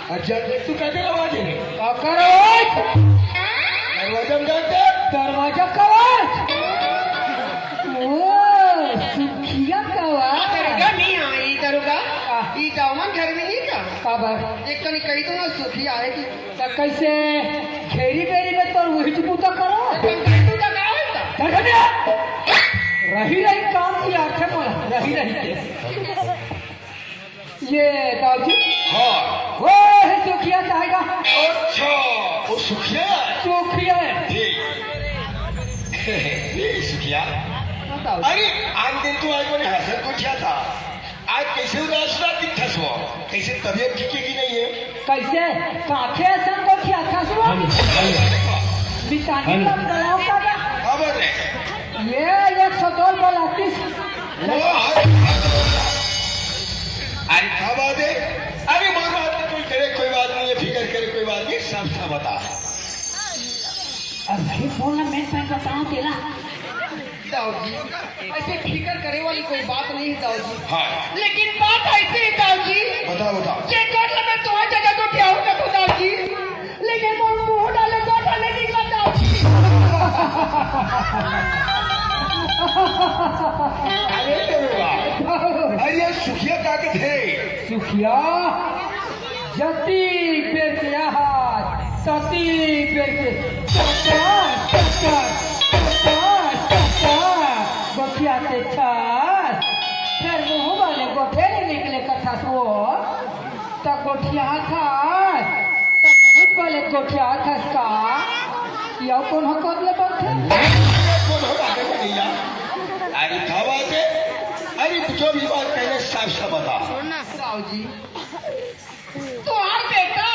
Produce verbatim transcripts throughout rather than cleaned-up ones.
अच्छा, तू कैसे आवाज है? का कर आवाज? दरवाजा में जाके। दरवाजा का आवाज? ओ, सुखिया का आवाज। दरोगा नहीं आई, दरोगा। का? ई दामन घर में नहीं का? का बात? एक कनी कही तो ना, सुखिया है कि। त कैसे? घेरी बेरी में तोर वही च बूता करो। तुम कही तू का होता? चल, चल, चल। रही रही काम की आंखें बोला, रही रही के। ये दाऊ जी। हाँ। वो है सुखिया कहेगा। अच्छा, वो सुखिया है? सुखिया है। ये, ये सुखिया। बताओ। अरे, आन दिन तो आज मैंने हंसत को किया था, आज कैसे उदास उदास दिखता सो? कैसे तबीयत ठीक है कि नहीं है? कैसे? काखे असन को किया था सो? मितानी हेलो। लग गया होता था। खबर है। ये एक सौ दो बोला तीस। वो है। अरे, का बात है? अरे, मोर बात में कोई करे, कोई बात नहीं है, फिकर करे, कोई बात नहीं, साफ साफ बता। अरे, बोलना, मैं, मैं बताऊं तेला। दाऊ जी, ऐसे फिकर करे वाली कोई बात नहीं है, दाऊ जी। हाँ। लेकिन बात ऐसी है, दाऊ जी। बताओ, बताओ। जे कर ले, मैं तुम्हारी जगह तो क्या होगा, तो दाऊ जी? लेकिन मोर मुंह डाले तो डाले निकला जाओ। अरे देवा, अरे ये सुखिया का के थे? सुखिया जती बेर के आहार, तती बेर के चक्कर, चक्कर, चक्कर, चक्कर, बखिया के छास, फिर मुंह वाले गोठे ले निकले कथा सो। त गोठियाथस, त बहुत बले गोठियाथस का? यौ कोन ह कोन ले बोलथे? कोन हो बाटे भैया? अरे का बात है? अरे जो भी बात पहले साफ साफ बता। दाऊ जी, तोहार बेटा,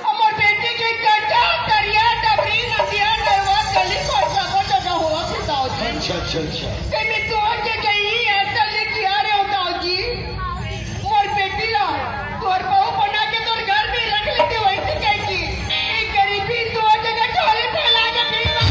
हमर बेटी के चाचा, करिया, डबरी, नदिया, नरवा, गली, कोई सबो जगह होवत हे दाऊ जी। अच्छा, अच्छा, अच्छा। ते में तोहर के गई ऐसा लेके आ रहे हो दाऊ जी। मोर बेटी ला तोर बहू बना के तोर घर में रख लेते, वैसे कह के। ये गरीबी तो जगह झोली फैला के बीच में।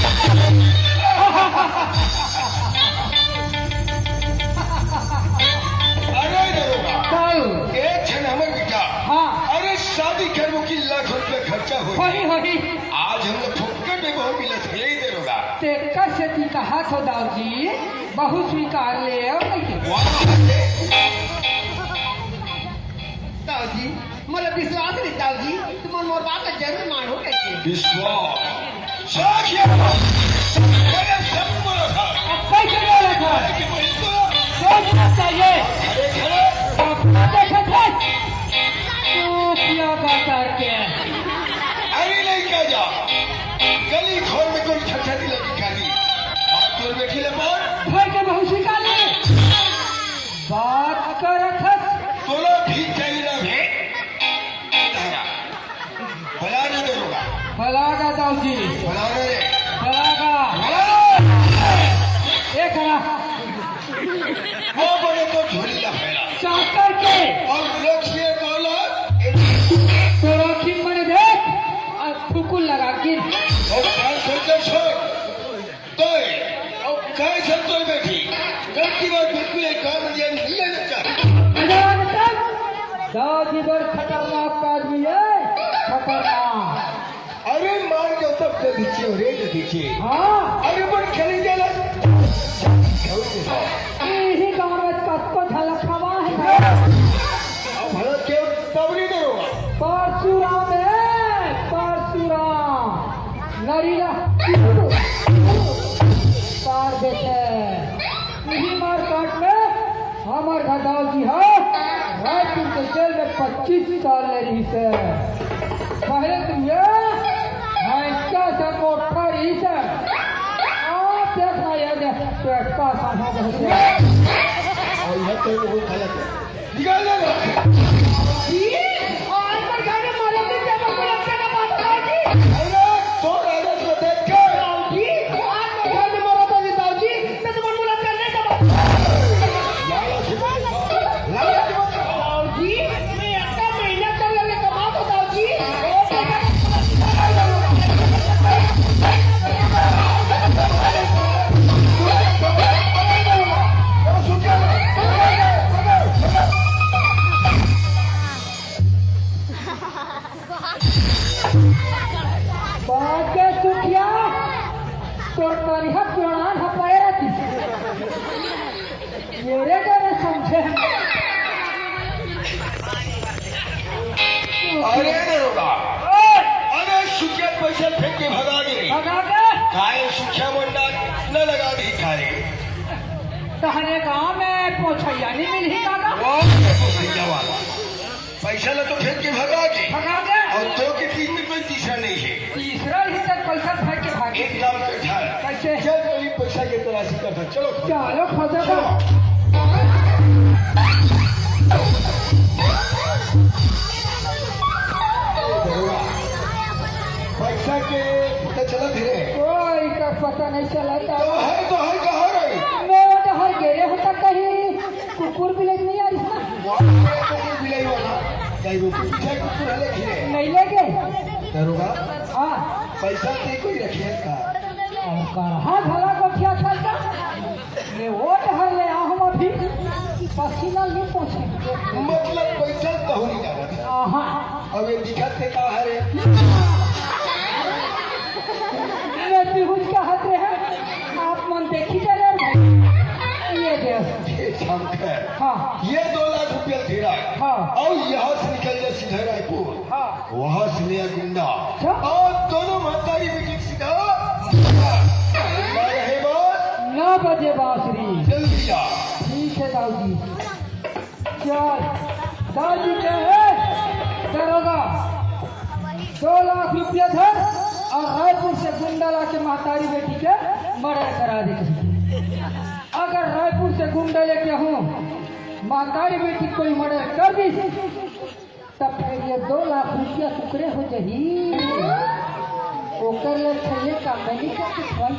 अरे दरोगा, काऊ। एक क्षण हमर बेटा। हाँ। अरे शादी करबो की लाख रुपया खर्चा होई। होई, होई। आज हम लोग फुक्कट में बहू मिलत हे दरोगा। ते कस सेती कहा थो दाऊ जी, बहू स्वीकार ले आओ कहिके। वाह। दाऊ जी, मोला विश्वास नहीं दाऊ जी, तुम मोर बात ला जरूर मानो कहिके। विश्वास? साखिया! मैंने सब बोला था। अब कैसे बोला था? अरे कि भाई तो सोचना चाहिए। खड़े खड़े। सपना देखा था। तू क्या बात करके? अरे नहीं कह जा। गली खोर में कोई छछा नहीं लगी खाली। और तोर बेटी ले पर? घर के बहू स्वीकार ले। बात करत हस। तोला भी चाहिए ना बे। धारा। बला ना दरोगा। बला ना दाऊ जी। बला ना रे। बला ना। बला ना। ए करा। वो बोले तो झोली का फैला। चाकर के। और लोग ये बोला, तो राखी मने देख, और फुकुल लगा गिन। और पाँच सौ के छोड़। तोय, अउ काय झन तोय बेटी? गलती बात बिल्कुल एक काम दिया नहीं लेना चाहिए। अरे, अरे, दाऊ जी बड़ खतरनाक आदमी है, खतरनाक। अरे, मार के तब के पीछे हो रे, के पीछे। हाँ। अरे, बड़ खेली जाला। यही गाँव में कतको झलक हवा है। अब भला के तब नहीं करो। परशुराम है, परशुराम। नरीला पार देखे। इही मारकाट में हमर घदाव जी ह रायपुर के जेल में पच्चीस साल ले रहिस हे। पहले तो ये भैंसा से मोटा रहिस हे। आप देखना ये दे, पेट का खाना बहुत है। और यह तो वो गलत है। निकाल दे घर से। जी, आज तक घर में मरो तो क्या मत बोला, क्या बात है जी? अरे, तो राजा को देख के। जी, आज तक घर में मरो तो जी, जी, मैं तुम्हारे मुलाकात नहीं करता। लालच मत, लालच मत। जी, मैं इतना मेहनत कर लेने कमा तो जी। बात के सुखिया, तोर करिहा कोड़ान ह पाए रहती। ये रे, ये रे, समझे। अरे दरोगा, अरे सुखिया पैसा फेंक के भगा गे। भगा के? काय सुखिया मुंडा न लगा दी थारे। तहरे गांव में पोछैया नहीं मिलही का? वो पोछैया वाला। पैसा ला तो फेंक के भगा के। भगा के? और तो के तीन में कोई तीसरा नहीं है। तीसरा ही तक पैसा फेंक के भागे। एक काम कर, ठार। कैसे? चल, तो ये पैसा के तलाशी कर, चलो। चलो, खोजो तो। चलो। पैसा के पता चला धीरे। कोई का पता नहीं चला था। तो है, तो है, कहाँ रही? मैं तो हर गेरे होता कहीं। कुकुर बिलाई नहीं आ रही ना। वाह, कुकुर बिलाई वाला। कई रुपये पीछे कुकुर हले घिरे। नहीं लेके। दरोगा, हाँ। पैसा के कोई रखिए का? और करहा भला गोठिया छलका। मैं वोट हर ले आऊँ अभी। पसीना नहीं पहुँचे। मतलब पैसा कहूँ नहीं जाना था। हाँ। अब ये दिखत के का हरे? मैं बिहुज का हाथ रहे। आप मन देखी जा रहे भाई। ये दे। ये शंकर। हाँ। ये दो लाख रुपया तेरा। हाँ। और यहाँ से निकल जा सीधा रायपुर। हाँ। वहाँ से लिया गुंडा। अच्छा। और दोनों महतारी बेटी सीधा। ना रहे बात। नौ बजे बांसुरी। जल्दी आ। ठीक है दाऊ जी। चल, दाऊ जी कहे, दरोगा, दो लाख रुपया धर और रायपुर से गुंडा ला के महतारी बेटी के मर्डर करा दे। अगर रायपुर से गुंडा लेके हूँ, महतारी बेटी कोई मर्डर कर दी, तब फिर ये दो लाख रुपया कुकरे हो जाही। ओकर ले अच्छा ये काम नहीं कर सकत भाई।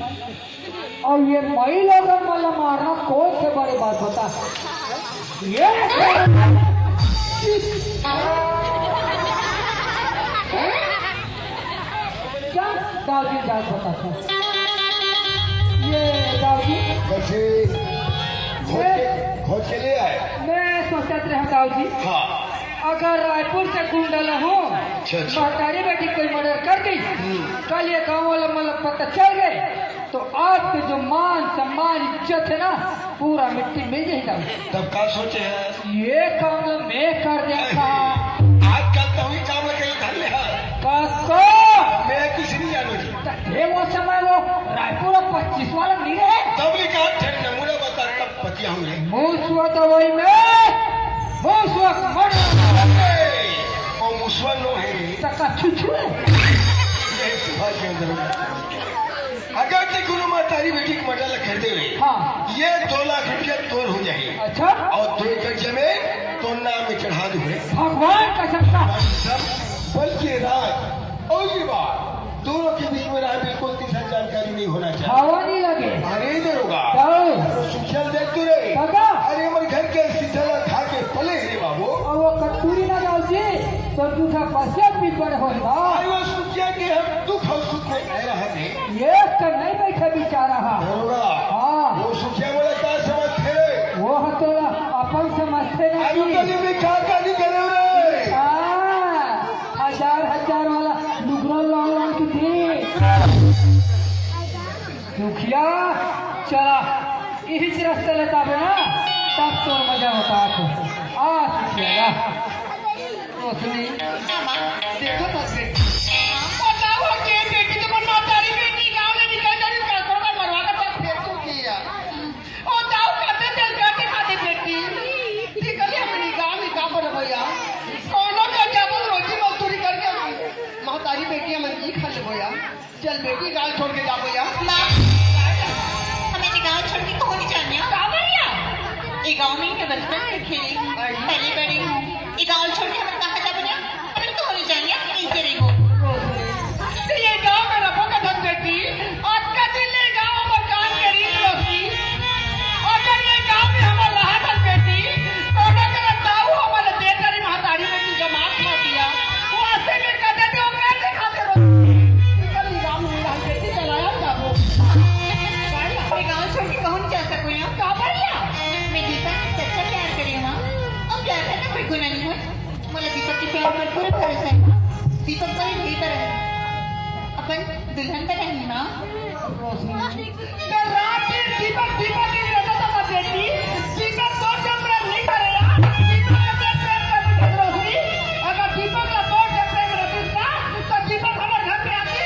और ये माई लोगन मन ला मारना कौन से बड़े बात बता? ये क्या? दाऊ जी जात बता था। ये दाऊ जी। बच्चे, खोज के, खोज के ले आए। मैं सोचत रहा दाऊ जी। हाँ। अगर रायपुर से गुंडा ला हूँ, अच्छा, अच्छा। महतारी बेटी कोई मर्डर कर दी, हम्म। कल ये गाँव वाला मतलब पता चल गए, तो आपके जो मान सम्मान इज्जत है ना, पूरा मिट्टी मिल जाएगा। तब का सोचे है? ये काम मैं कर देता। आजकल तो ही काम कहीं धर ले है। काका! मैं कुछ नहीं जानू जी। तो थे वो समय वो रायपुर पच्चीस वाला नहीं रहे? तब भी कहा थे नमूना बता तब पतिया हूँ रे। मुसवा दवाई में, मुसवा मर। अरे, वो मुसवा नो है रे। तका छुछू है। ये सुभाष के अंदर होगा। अगर ते कोनो महतारी बेटी के मर्डर ला कर देवे, हाँ। ये दो लाख रुपया तोर हो जाही। अच्छा। और दो एकड़ जमीन तोर नाम में चढ़ा दूंगे। भगवान कसम का। बल्कि राज, और ये बात, दोनों के बीच में रहा बिल्कुल तीसरा जानकारी नहीं होना चाहिए। हवा नहीं लगे। अरे दरोगा, क्या? अरे सुखिया देख तू रे। काका। अरे हमारे घर के सीधा खा के पले रे बाबू। और वो कस्तूरी ना जाओ जी, तो दूसरा पश्चात भी बड़ होएगा। अरे वो सुखिया के हम दुख और सुख में रह रहे हैं। ये तो नहीं बैठे बेचारा हा। दरोगा, हाँ। वो सुखिया वाला का समझते रे? वो हतोला अपन समझते अरे नहीं। गली में का का नहीं करे रे? हाँ, हजार हजार वाला लुगरो लॉन्ग लॉन्ग की थी। सुखिया, चला, इही रस्ते ले जाबे ना, तब तो मजा होता है। आ सुखिया, जा। रोशनी। हाँ, माँ। देखो तो बेटी। बताओ के बेटी तो मन महतारी बेटी गाँव में निकल जानी, का करो का मरवा का तक फेंक चुकी है। ओ दाऊ कहते थे बेटे खाते बेटी। निकल अपनी गाँव में काम पर भैया। कोनो तो जाबो रोजी मजदूरी करके महतारी बेटी मन जी खा ले भैया। चल बेटी, गाँव छोड़ के जाबो या। माँ, हमें ये गाँव छोड़ के कहूँ नहीं जाना। का भैया? ये गाँव में ही मैं बचपन से खेली, पली बड़ी हूँ। ये गाँव छोड़ के हमें कहाँ जाबो या? हमें कहूँ नहीं जाना, यहीं रहिबो। तो ये गाँव में रहो कथन बेटी, आज का दिन ये गाँव में काम करी रोशनी। अगर ये गाँव में हमार रहा था बेटी, तो अगर दाऊ हमारे दे तारी महतारी में तुझे मार खा दिया, वो ऐसे में कहते थे, वो कैसे खाते रोशनी? निकल ये गाँव में रहा बेटी, चलाया जाबो। भाई, अपने गाँव छोड़ के कहूँ नहीं जा सकूँ या? का भैया? मैं दीपक से सच्चा प्यार करी हूँ, माँ। और प्यार करना कोई गुनाह नहीं है। मोला दीपक दीपक भाई भीतर है, अपन दुल्हन पे रहना। मैं रात दिन दीपक, दीपक ही रहता था, बेटी। दीपक तो जब प्रेम नहीं करे यार, दीपक का जब प्रेम करने की जरूरत नहीं। अगर दीपक का तो जब प्रेम रहती ना, तो दीपक हमारे घर पे आती।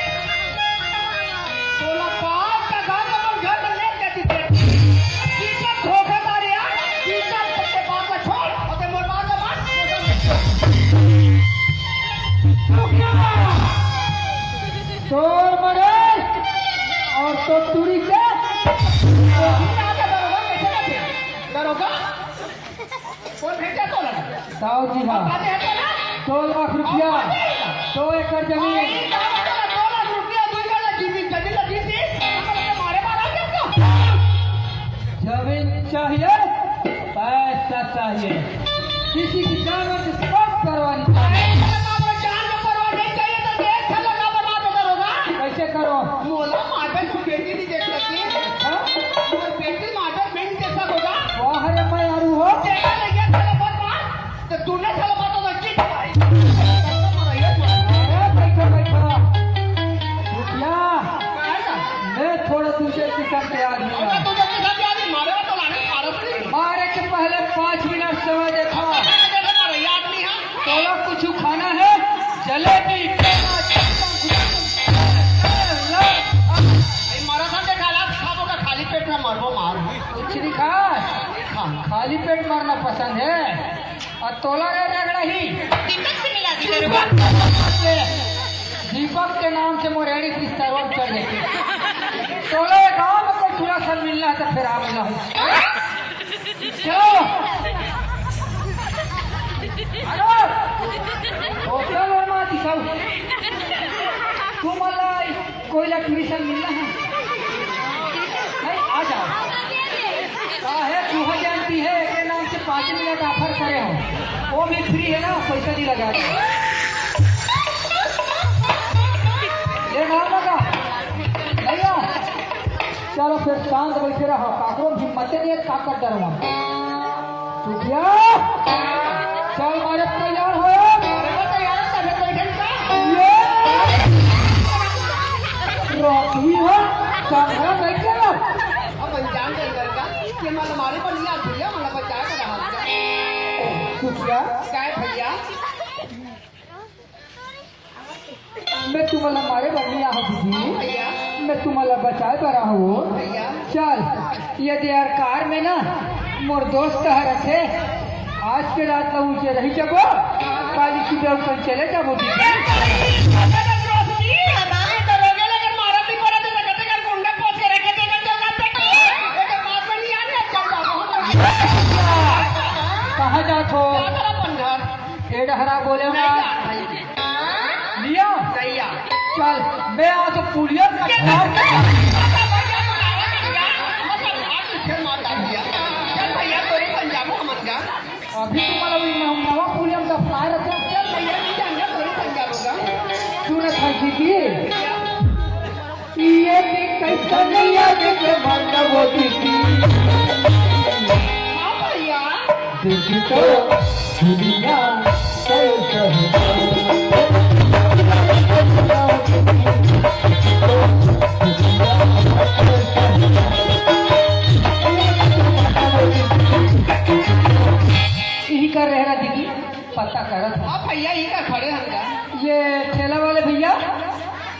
तोला बाप का घर का अपन घर में ले जाती, बेटी। दीपक धोखेदार यार, दीपक सबके बाप का छोड़, और ते मोर बाप का बात, तोर मरे और तो तुरी के। दरोगा, कौन भेजा तोला? दाऊ जी हाँ। दो लाख रुपया, दो एकड़ जमीन। दो लाख रुपया, दो एकड़ जमीन, जमीन लगी थी, मारे मारा क्या? जमीन चाहिए, पैसा चाहिए, किसी की जान और किसी की परवाह नहीं चाहिए। अरे, बाबा, जान में परवाह नहीं चाहिए तो देख, साला का बर्बाद होता होगा। कैसे करो? मोला मादर को बेटी नहीं देख सकती। हाँ? और बेटी मादर में नहीं देख सकोगा। वाह रे, मैं आरू हो। देखा नहीं, ये साला मत मार। तो तूने साला बात तो अच्छी कराई। अरे, बैठो, बैठो। रुपया। मैं थोड़ा दूसरे किस्म के आदमी हूँ। तो जब तक आदमी मारे तो लाने मारो। मारे के पहले पाँच मिनट समय देखो। तोला कुछ खाना है? जलेबी, पेड़ा, चप्पा, गुलाब जामुन। ए, मारा था देखा ला, खाबो का खाली पेट में मरबो मार। कुछ नहीं खा। खा। खाली पेट मरना पसंद है। और तोला रे रगड़ा ही। दीपक से मिला दी करो। दीपक के नाम से मोर एड़ी बिस्तर और चढ़ देती। तोला ये गाँव में कोई दूल्हा सन मिलना है तो फिर आ मिला हूँ। चलो। अरे, होटल और माँ दिखाओ। तू मला कोई ला ट्यूशन मिलना है? नहीं, आ जाओ। काहे तू हो जानती है, एकरे नाम से पाँच मिनट ऑफर करे हो, वो भी फ्री है ना, पैसा नहीं लगा। ले ना लगा। भैया, चलो फिर शांत बैठे रहो, काकरो हिम्मत नहीं है, काकर डरवा। सुखिया, चल मारे तैयार हो। अरे वो तैयार है, तबे बैठे का? ये। रोटी हो, कमरा बैठ गया। अब अनजान जंगल का, ये मन मारे पर नहीं आती है, मन बचाए का रहा। सुखिया। काय भैया? मैं तुम्हाला मारे बर नहीं आहो दीदी, भैया। मैं तुम्हाला बचाए बर आहो। भैया। चल, ये दे यार कार में ना मोर दोस्त ह रखे, आज के रात ला उनसे रही जबो, काली सुबह अपन चले जाबो दीदी। कहाँ जात हो? ए डहरा बोले ना। लिया? चल, मैं आज पुलिया का अभी तुम्हाला नवा पुलिया का फ्लाई रखा। तू ना खाई थी? ये कैसा नैया के मांगा वो दीदी। हाँ भैया। देखी तो दुनिया कैसा है। यही कर रहे ना दीदी, पता करत है। हाँ भैया, यही का खड़े हन का? ये ठेला वाले भैया,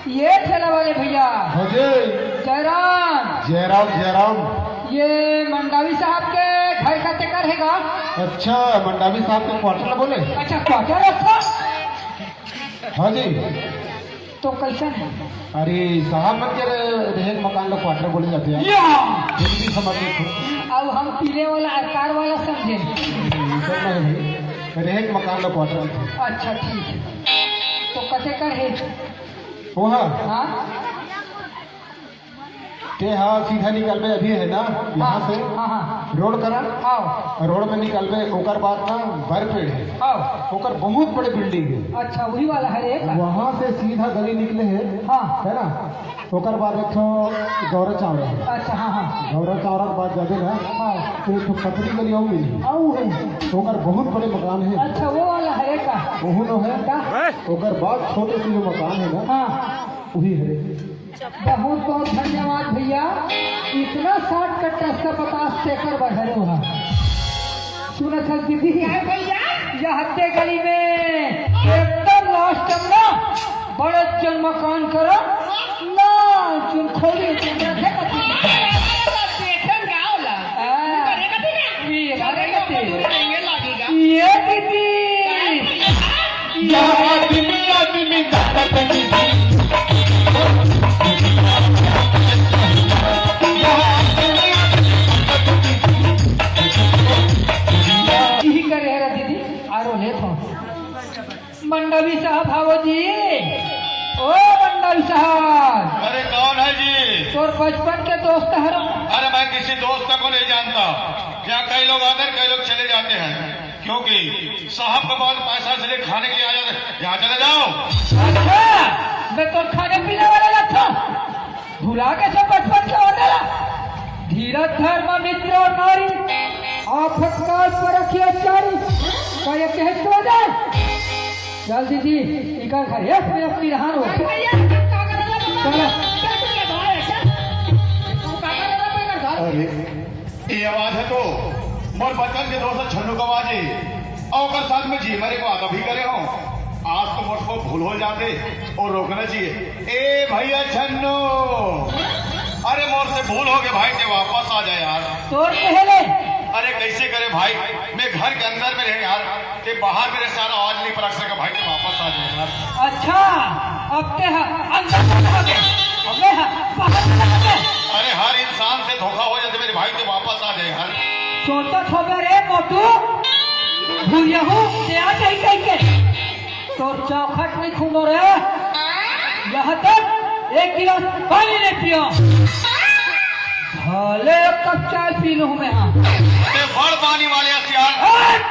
ये ठेला वाले भैया। हाँ जी। जयराम। जयराम, जयराम। ये मंडावी साहब के घर का तेकर है का? अच्छा, मंडावी साहब के क्वार्टर ला बोले? अच्छा, क्वार्टर अच्छा। हाँ जी। तो कैसन है? अरे साहब, मन के रहे, रहेक मकान ला क्वार्टर बोले जाते हैं। या। हिंदी समझ में थोड़ा। अब हम पीले वाला अरकार वाला समझे। ऐसा नहीं भाई, रहेक मकान ला क्वार्टर। अच्छा, ठीक है। तो कते कर है? वो हाँ। हाँ? ये हाँ, सीधा निकलबे अभी है ना, यहाँ से हाँ, हाँ। रोड करा। हाँ। रोड में निकलबे, ओकर बाद ना बर पेड़ है। हाँ। ओकर बहुत बड़े बिल्डिंग है। अच्छा, वही वाला है रे का? वहाँ से सीधा गली निकले है। हाँ। है ना? ओकर बाद एक ठो गौरा चावड़ा है। अच्छा, हाँ, हाँ। गौरा चावड़ा के बाद जाबे ना, हाँ। तो एक ठो पतली गली और मिली। आऊ है। ओकर बहुत बड़े मकान है। अच्छा, वो वाला है रे का? वहू नो है। का? ओकर बाद छोटे से जो मकान है ना, हाँ। वही है रे। बहुत बहुत धन्यवाद भैया, इतना शॉर्टकट रास्ता बतास तेकर बढ़लो हा। सुनत हस दीदी, क्या भैया? यह हत्ते गली में एकदम लास्ट में ना बड़े जन मकान करा ना, चुन खोली चंद्र थे कति। देखन गाँव ला। हाँ। करे कति ना? ये चल मारे भैया, कति? मजदूरी देंगे लागेगा। ये दीदी। या आदमी, आदमी दादा बनी। यही करे है दीदी, आरो ले तो। मंडवी साहब, आओ जी। ओ मंडवी साहब। अरे कौन है जी? तोर बचपन के दोस्त हरो। अरे मैं किसी दोस्त को नहीं जानता। यहाँ कई लोग आते हैं, कई लोग चले जाते हैं, क्योंकि साहब के पास पैसा इसलिए खाने के लिए आ जाते हैं। यहाँ चले जाओ। अच्छा, मैं तो खाने पीने वाला लगता, भुला के सब बचपन के होटल। धीरज धर्म मित्र और नारी, आफत काल पर रखिए चारी। का ये कहे तो जाए? चल दीदी, निकल घर, ये अपने अपनी रहान हो। भैया, का कर रहा है? चलो। क्या तुझे भाई है क्या? तू का कर रहा है? अरे, ये आवाज है तो मोर बचपन के दोस्त छन्नू का आवाज है। और ओकर साथ में जी मरे को आदम ही करे हो। आज तो मोर को भूल हो जाते और रोकना चाहिए। ए भैया छन्नू, अरे मोर से भूल हो गए भाई, ते वापस आ जाए यार। तोर पहले। अरे कैसे करे भाई, मैं घर के अंदर में रहे यार, ते बाहर मेरे सारा आवाज नहीं परख सका भाई, ते वापस आ जाए यार। अच्छा, अब ते ह अंदर में रह गए, अब मैं ह बाहर में रह गए। अरे हर इंसान से धोखा हो जाते मेरे भाई, ते वापस आ जाए यार। सोचत होबे रे मोटू, भूरिया हूँ, ते आ जाई कह के। तोर चौखट नहीं खूनो रे। यहाँ तक एक गिलास पानी नहीं पियो। भले एक कप चाय पी लूँ मैं, हाँ। ते बड़ पानी वाले हथियार। हट!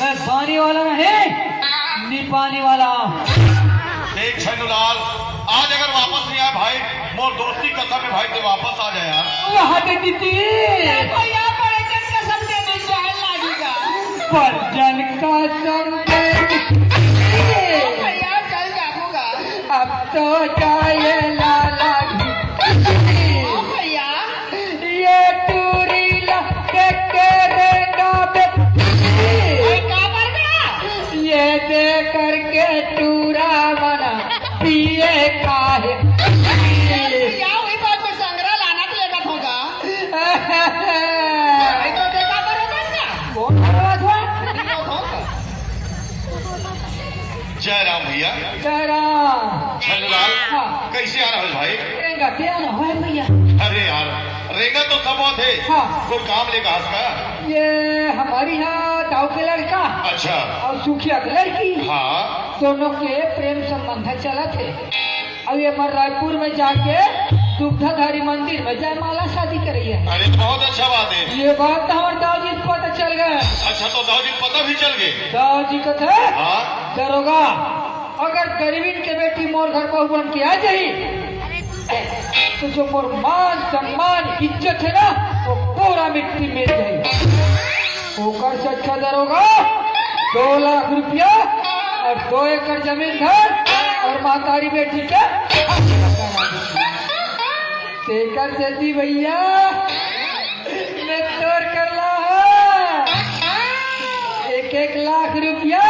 मैं पानी वाला नहीं, नी पानी वाला। देख छन्नूलाल, आज अगर वापस नहीं आया भाई, मोर दोस्ती कसम है भाई, ते वापस आ जाए यार। वहाँ के दीदी। देखो यहाँ पर एक कसम देने जाए लागेगा। पर जन कसम दे। भैया चल जाऊंगा। अब तो जाए लाला। भैया। ये टूरी ला के के रे ना बे। अरे का कर गया? ये दे करके टूरा बना। पिए खाए। यार, वही बात में संग्रह लाना तो लेना होगा। नहीं तो देखा करो बस ना। कौन खड़ा था? जय राम भैया। जय राम। छन्नूलाल, हाँ। कैसे आ रहा है भाई? रेंगा के आ रहा है भैया। अरे यार, रेंगा तो सब बात है। हाँ। कोई काम लेगा आज का? ये हमारी यहाँ दाऊ के लड़का अच्छा। और सुखिया की लड़की हाँ। दोनों के प्रेम संबंध चलत हे। अब ये मन रायपुर में जाके दुग्धाधारी मंदिर में जयमाला शादी करे हे। अरे बहुत अच्छा बात है। ये बात तो हमारे दाऊ जी को पता चल गए। अच्छा तो दाऊ जी को पता भी चल गए। दाऊ जी कथे हाँ। दरोगा, अगर गरीबन के बेटी मोर घर बहू बन के आ जाही तो जो मोर मान सम्मान इज्जत है ना वो पूरा मिट्टी मिल जाही। ओकर से अच्छा दरोगा दो लाख रुपया और दो एकड़ जमीन घर और महतारी बेटी के तेकर सेती भैया मैं तोर कर ला एक एक लाख रुपया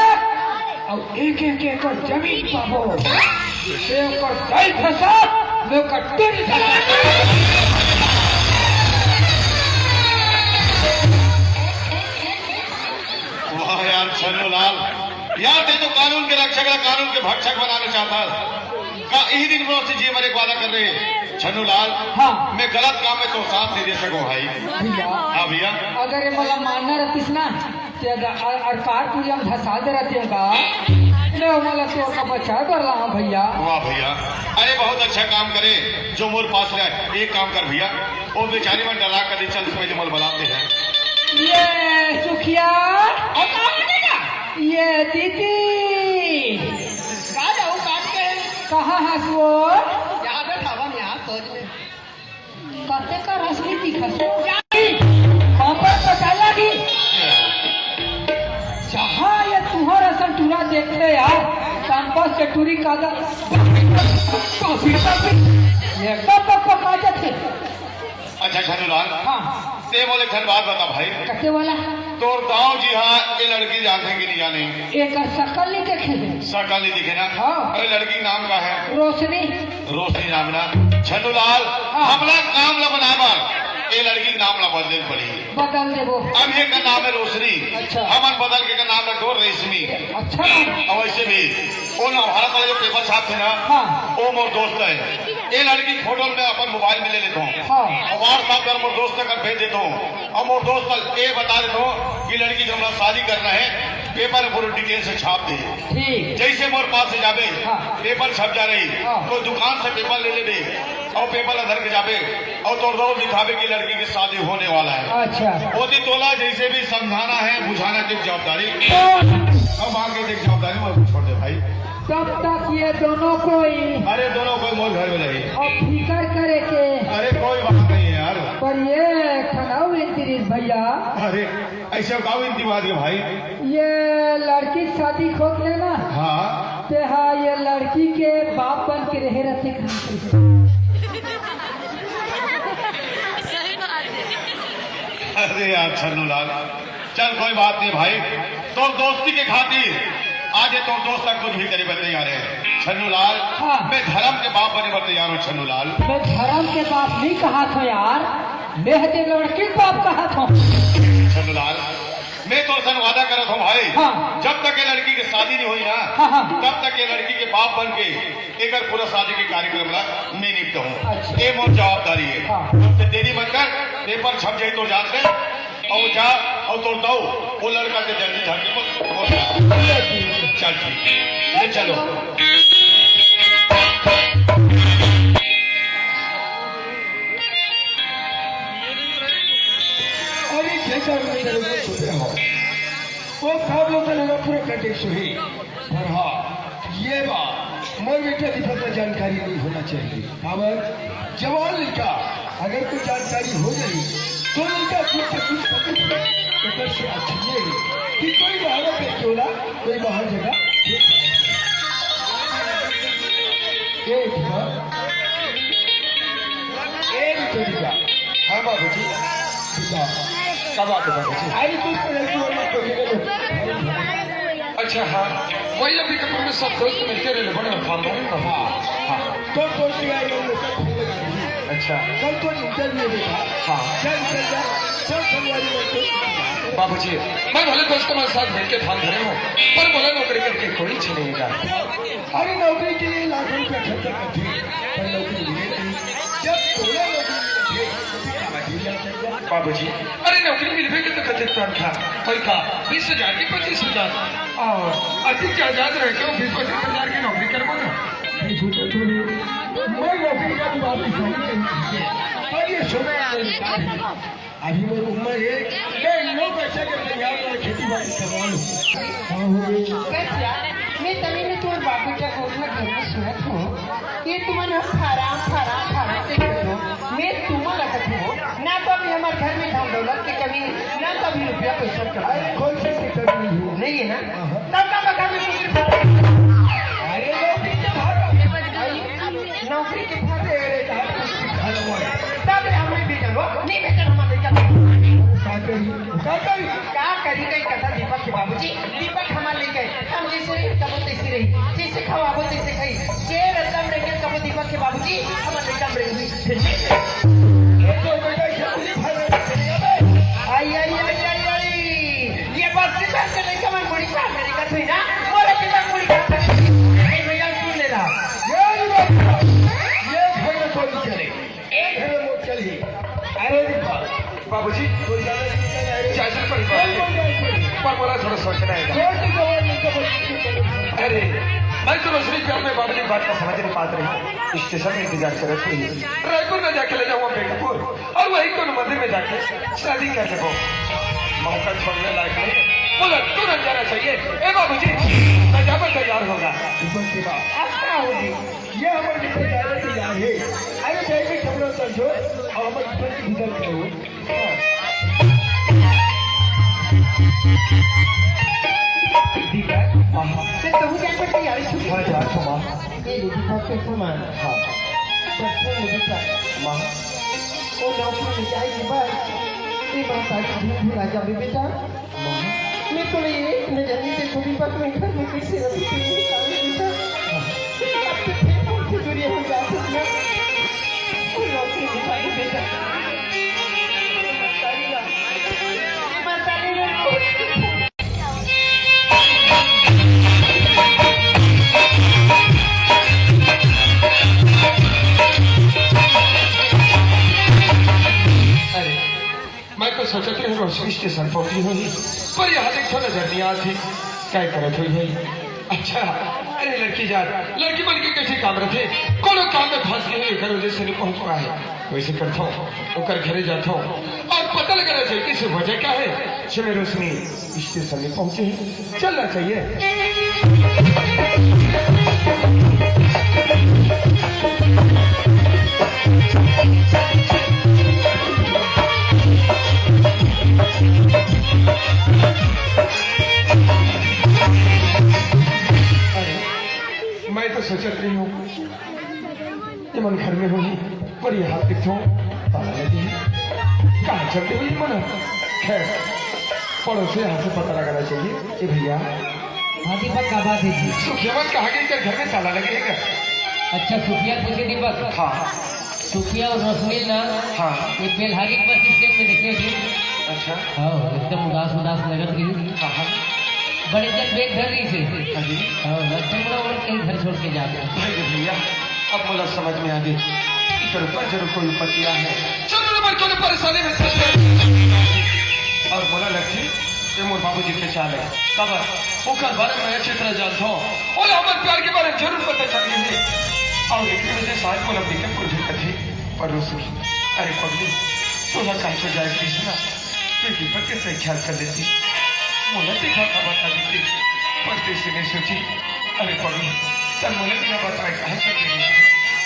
और एक एक एकड़ जमीन पाबो। ते ओकर दाई फंसा, मैं ओकर टूरी फंसा। वाह यार छन्नूलाल, यार ते तो कानून के रक्षक ला कानून के भक्षक बनाना चाहता है। का यही दिन मोर से जी मरे को वादा कर रहे छन्नूलाल? हाँ। मैं गलत काम में तो साथ नहीं दे सकूं भाई। भैया, हाँ भैया। अगर ये मला मानना रहतीस ना, ते अगर अ-, अड़कार पूजा में धसा दे रहती होगा। मैं ओमन ला तोर का बचाए बर लाहूं भैया। वाह भैया, अरे बहुत अच्छा काम करे जो मोर पास रहे। एक काम कर भैया, वो बेचारी मन डरा कर दे, चल पहले मोला बलाते हैं। ये सुखिया, और कहाँ बनेगा? ये दीदी, का जाऊँ काट के? कहाँ हस वो? यहाँ बैठा हुआ मैं, यहाँ सोच में। कते का रस नी दिखत हे। पापड़ पचाया नी। जहाँ ये तुहर असन टूरा देखथे यार, कैंपस के टूरी कादा। Coffee, coffee. ये कब, कब, कब आ जाथे? अच्छा छन्नूलाल, हाँ। ते मोला एक ठन बात बता भाई। कते वाला? तोर दाऊ जी हा ये लड़की जानथे कि नहीं जाने? एकर शकल नहीं देखे हे। शकल नहीं देखे ना? हाँ। अरे लड़की के नाम का है? रोशनी। रोशनी नाम ना। छन्नूलाल, हाँ। हमला काम ला बनाए बर ये लड़की के नाम ला बदले पड़ी। बदल देबो। अब ये का नाम है रोशनी। अच्छा। हमन बदल के का नाम रख दो रेशमी। अच्छा। और वैसे भी वो ना भारत वाले जो पेपर छापथे ना, हाँ। वो मोर दोस्त है। ये लड़की फोटो में अपन मोबाइल में ले लेता हूँ। हाँ। और WhatsApp पर मोर दोस्त कर भेज देता हूँ। और मोर दोस्त ये बता देता हूँ कि लड़की जो हमरा शादी करना है, पेपर में पूरे डिटेल से छाप दे। ठीक। जैसे मोर पास से जाबे, हाँ। पेपर छप जा रही, हाँ। कोई दुकान से पेपर ले लेबे और पेपर ला धर के जाबे और तोर दाऊ दिखाबे कि लड़की की शादी होने वाला है। अच्छा। ओती तोला जैसे भी समझाना है, बुझाना के जवाबदारी। हाँ। अब आगे देख जवाबदारी मैं छोड़ दे भाई। तब तक ये दोनों कोई अरे दोनों कोई मोर घर में रही। अब फिकर करे के। अरे कोई बात नहीं है यार। पर ये खनाऊ इंद्रिस भैया। अरे ऐसे का विनती बात है भाई? ये लड़की के शादी खोज लेना। हाँ। ते हा ये लड़की के बाप बन के रहे रहते। अरे यार छन्नूलाल, चल कोई बात नहीं भाई, तोर दोस्ती के खातिर आज ये तोर दोस्त तक कुछ भी करे बर तैयार है छन्नूलाल। हाँ। मैं धर्म के बाप बने बर तैयार हूँ छन्नूलाल। मैं धर्म के बाप नहीं कहा था यार, मैं ते लड़की के बाप कहा था। छन्नूलाल, मैं तोर सन वादा करत हूँ भाई, हाँ। जब तक ये लड़की की शादी नहीं हुई ना, हाँ, हाँ। तब तक ये लड़की के बाप बन के एकर पूरा शादी के कार्यक्रम ला मैं निपटाहूँ। अच्छा। ये मोर जवाबदारी है। हाँ। अब ते देरी मत कर, पेपर छप जाई तो जान ले, और जा, और तोर दाऊ, वो लड़का के जल्दी धर के मत, मत। चल ठीक, ले चलो। अरे खेतर में तेरे को छुपे हो, वो खाब लो तेरे को पूरा कटे सुही। पर हाँ, ये बात मोर बेटा दीपक का जानकारी नहीं होना चाहिए। काबर जवान लड़का अगर कोई जानकारी हो जाए तो उनका कुछ से कुछ पकड़ पड़े। एकर से अच्छा ये है कि कोई बहाना पे क्यों ना कोई बाहर जगह ए दीपक, ए दीपक, हाँ बाबूजी, दीपक, का बात है बाबूजी? अरे तू पहले तू और मत कभी नहीं। अच्छा हाँ, वही अभी कपड़े में सब दोस्त मिलके रेल बड़े फार्म बने बाबू। हाँ। हाँ। तो दोस्त यार ये लोग सब खेलने लगे। अच्छा। कल तो इंटरव्यू भी था। हाँ। चल चल जा, सब संगवारी लोग दोस्त। बाबूजी, मैं भले दोस्तों के साथ मिलके फार्म भरे हूँ, पर बोला नौकरी करके कोई छीनेगा। अरे नौकरी के लिए लाखों रुपया खर्चा करते हैं, पर नौकरी मिले नहीं। जब बोला नौकरी मिले, तो क्या बात है? बाबूजी, अरे नौकरी मिलबे के तो कते तनखा, पैसा बीस हजार के पच्चीस हजार, और अधिक जायदाद रह के वो बीस पच्चीस हजार की नौकरी करबो ना। मैं नौकरी का भी बात नहीं कही, पर ये सुना यार, अभी वो उम्र है, मैं लोग ऐसा करते यार, मैं खेती बाड़ी करवा लूँ। कैसे यार? मैं तभी मैं तुम्हारे बाप बेटा को अपना घर में सुनत हूँ। ये तुम्हारे हम फाराम, फाराम, फाराम से करते हो। मैं तुम्हारा कहती हूँ, ना तो अभी हमारे घर में धन दौलत की कमी, ना तो अभी रुपया पैसा की कमी। अरे, कौन सी की कमी नहीं है? नहीं है ना? हाँ, हाँ। तब का बता मैं कुछ अरे, नौकरी के भाव। नौकरी के भाव। अरे, अरे, तब हमने भी करो, नहीं बेटा, हमारे क्या? का करी? का करी? का करी गई कथा दीपक के बाबूजी? दीपक हमारे लिए गए, हम जैसे रहे, तब तैसे रही, जैसे खवाबो तैसे खाई, जे रस्ता में रहेंगे, तब दीपक के बाबूजी हमारे लड़का में रहेंगे। ये तो बेटा, ये पूरी भाई चले गए। आई, आई, आई, आई, आई। ये बात दीपक के लड़का में बड़ी बात मेरी का थी ना, और दीपक बड़ी बात है। ए भैया, सुन ले रहा। ये नहीं बात, ये घर में कोई नहीं चले। एक है वो चल ही। अरे बाबूजी, कोई ज्यादा नहीं चल रहा है। चाचा पर पर बोला, थोड़ा सोचना है। अरे, मैं तो रोशनी प्यार में बाबू जी बात का समझ नहीं पात रही। स्टेशन में इंतजार करत रही। रायपुर में जाके ले जाऊँ अंबिकापुर और वहीं कोनो मंदिर में जाके शादी कर लेबो। मौका छोड़ने लायक नहीं। बोला, तुरंत जाना चाहिए। ए बाबूजी, मैं जाबो तैयार होगा। अब का होगी? ये हमर मित्र जाने तैयार है। अरे, जाइए, कपड़ा उतार दो और हमर मित्र के भीतर करो। दीपक, हाँ। ते तहूँ जाए बर तैयारी छुटी। हाँ, जा, क्षमा। ए, दीपक के समान। हाँ। परसों में दीपक। माँ। ओ नौकरी में जाए के बाद, ए माँ तारी धीरे धीरे आ जाबे बेटा। माँ। मैं तो ये एक नजर नहीं देखो दीपक, मैं घर में कैसे रहती थी, ये काम नहीं था। अब तो फिर हमसे दूरी हो जाती है। ओ नौकरी में जाए बेटा। अरे, मैं तो सोचत रहे रोशनी स्टेशन पहुंची होही, पर यहाँ देखो नजर नहीं आती। काय करत होही है? अच्छा, अरे लड़की जात, लड़की मन के कैसे काम रथे? कोनो काम में फंस गई, एकर वजह से नहीं पहुंच पाए। वैसे करता हूँ, ओकर घरे जाता हूँ और पता लगाना चाहिए कि इसे वजह क्या है। चले रोशनी, स्टेशन में पहुंचे हैं, चलना चाहिए। अरे, मैं तो सोचत रही हूँ, ये मन घर में होही, पर यहाँ देखो, ताला लगे है। कहाँ चल गई ये मन? खैर, पड़ोस से यहाँ से पता लगाना चाहिए। ए भैया। हाँ दीपक, का बात है जी? सुखिया मन कहाँ गई? तेरे घर में ताला लगे है क्या? अच्छा, सुखिया पूछे दीपक? हाँ। सुखिया और रोशनी ना, हाँ। ये बेलहारी बस स्टैंड में देखे जी। अच्छा। हाँ, एकदम उदास उदास लगत रही। हाँ, हाँ। बड़े जन बैग धर रही थी। हाँ जी। हाँ, बस तुम लोग और कहीं घर छोड़ के जाते हैं। भाई रे भैया, अब मोला समझ में आ गई कि तेरे ऊपर जरूर कोई विपत्ति आए है। चंद्रमा कोनो परेशानी में फंस गए। और मोला लगती ये मोर बाबूजी के चाल है। काबर? ओकर बारे में अच्छी तरह जानता हूँ। ओला हमर प्यार के बारे में जरूर पता चल गई है। और एकरे वजह से आज मोला अंबिकापुर भी कथे। पर रोशनी, अरे पगली, तोला काहे जाए कृष्णा? तू दीपक के सही ख्याल कर लेती। मोला देखा का बता देती। पर तैसे नहीं सोची। अरे पगली, तैं मोला बिना बताए कहाँ चल देही?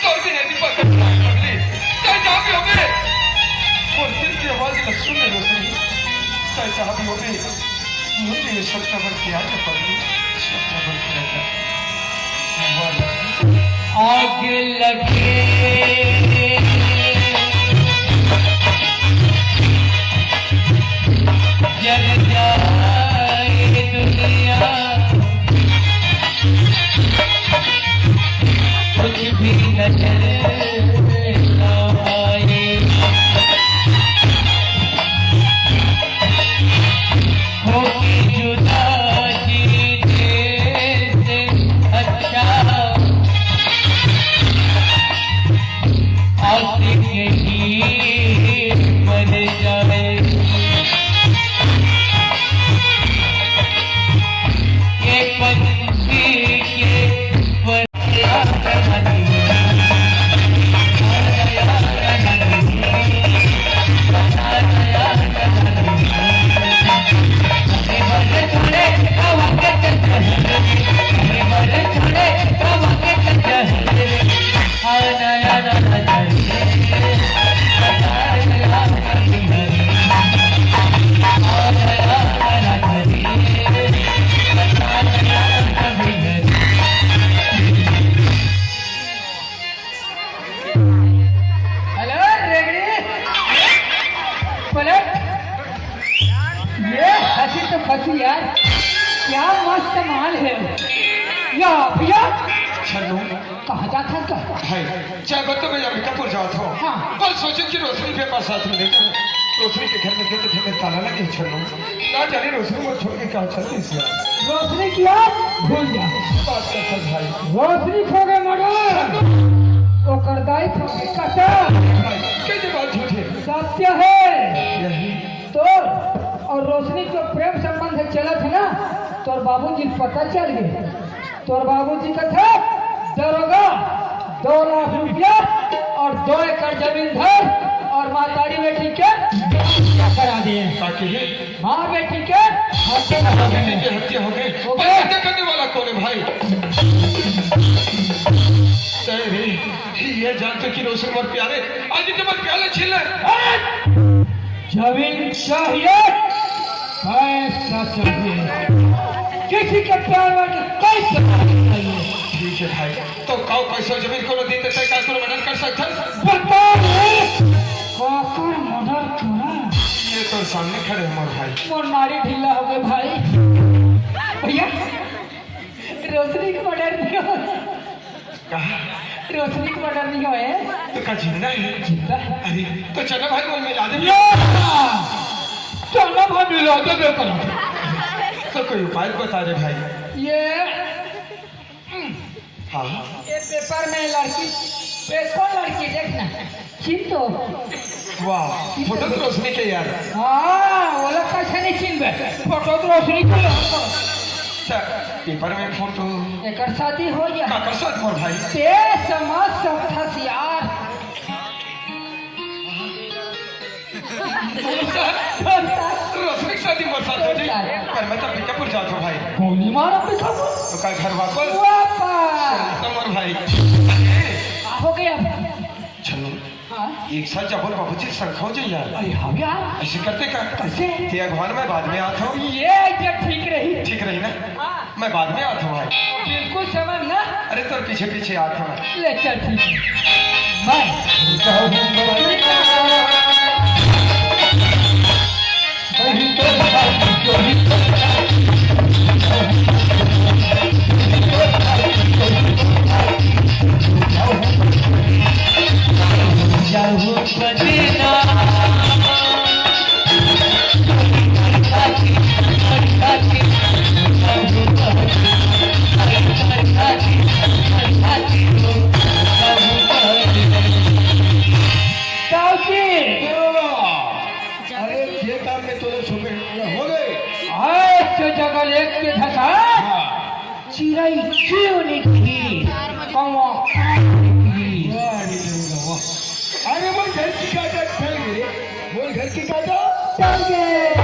तोर बिना दीपक का जाए पगली। तैं जहाँ भी होबे, मोर दिल की आवाज ला सुन ले रोशनी। तैं जहाँ भी होबे, मुझे ये सब खबर किया जा पगली। सब खबर किया जा। आग लगे, जल जाए दुनिया, कुछ भी नजर ना आए। होगी जुदा जीने से अच्छा, आशिक ही मर जाए। ये पंछी के हेलो रेगड़ी, पलट। ये हंसी तो फंसी यार, क्या मस्त माल है। या भैया, छन्नू। कहाँ जात हस का? हाय, चाहे बता, मैं अंबिकापुर जात हूँ। हाँ। बस सोचे कि रोशनी के पास साथ में लेकर रोशनी के घर में गए तो घर में ताला लगे, छन्नू। ना जाने रोशनी को छोड़ के कहाँ चल दी यार। रोशनी क्या? भूल जा। बात कर सच भाई। रोशनी खो गए मगर ओकर दाई खो गए कसम। भाई, कैसे बात झूठ है? सत्य है। यही। तो और रोशनी के प्रेम संबंध चलत हे ना, तोर बाबूजी ल पता चल गे। तोर बाबूजी कथे, "दरोगा, दो लाख रुपया और दो एकड़ जमीन धर और महतारी बेटी के हत्या करा दे।" का कहे? माँ बेटी के हत्या करा दे। बेटी के हत्या हो गई। हो गई। पर हत्या करने वाला कौन है भाई? अरे, ये जान तो कि रोशन मोर प्यारे, आज के बाद प्याला छीन ले। जमीन चाहिए, पैसा चाहिए, किसी के पैर में कोई सवाल नहीं चाहिए। ठीक है भाई, तो काऊ पैसा जमीन कोनो दिन तय का कोनो मदद कर सकथस? बता रे, काकर मदद करा? ये तो सामने खड़े हैं मोर भाई। मोर नाड़ी ढीला हो गए भाई। भैया, रोशनी के मदद नहीं हो। कहा? रोशनी के मर्डर नहीं होए। तो का जिंदा है? जिंदा है। अरे, तो चलो भाई, वो मिला दे। या! चलो भाई, मिला दे, बेटा। तो कोई उपाय बता दे भाई। ये, हाँ। ये पेपर में लड़की, ये कौन लड़की? देखना। चिन्ह तो। वाह, फोटो तो रोशनी के यार। हाँ, वो लोग कैसे नहीं चिन्हबे? फोटो तो रोशनी के। अच्छा, पेपर में फोटो। एकर शादी हो गया। काकर साथ मोर भाई? ते समझ सकथस यार। रोशनी के शादी मोर साथ हो जाई। पर मैं तो पिकापुर जात हूँ भाई। गोली मारो पिकापुर। तो का घर वापस? वापस। तो मोर भाई। हो गया। चलो। हाँ। एक साथ जब बाबूजी शंखा हो जाइए यार। अरे हाँ यार। ऐसे करते का? कैसे? ते अगवान मैं बाद में आता हूँ। ये idea ठीक रही। ठीक रही ना? हाँ। मैं बाद में आता हूँ भाई। बिल्कुल समय ना। अरे तो पीछे पीछे आता हूँ। ले चल ठीक है। मैं साहब जी। अरे, ये काम में तो लोग सुबह हो गए। आज तो जगह एक के धसा। हाँ। चिरई चुन निकली, कौवा काट निकली। वाह रे दुर्गा, वाह। अरे, वो घर की काटा चल गए, वो घर की काटा चल गए।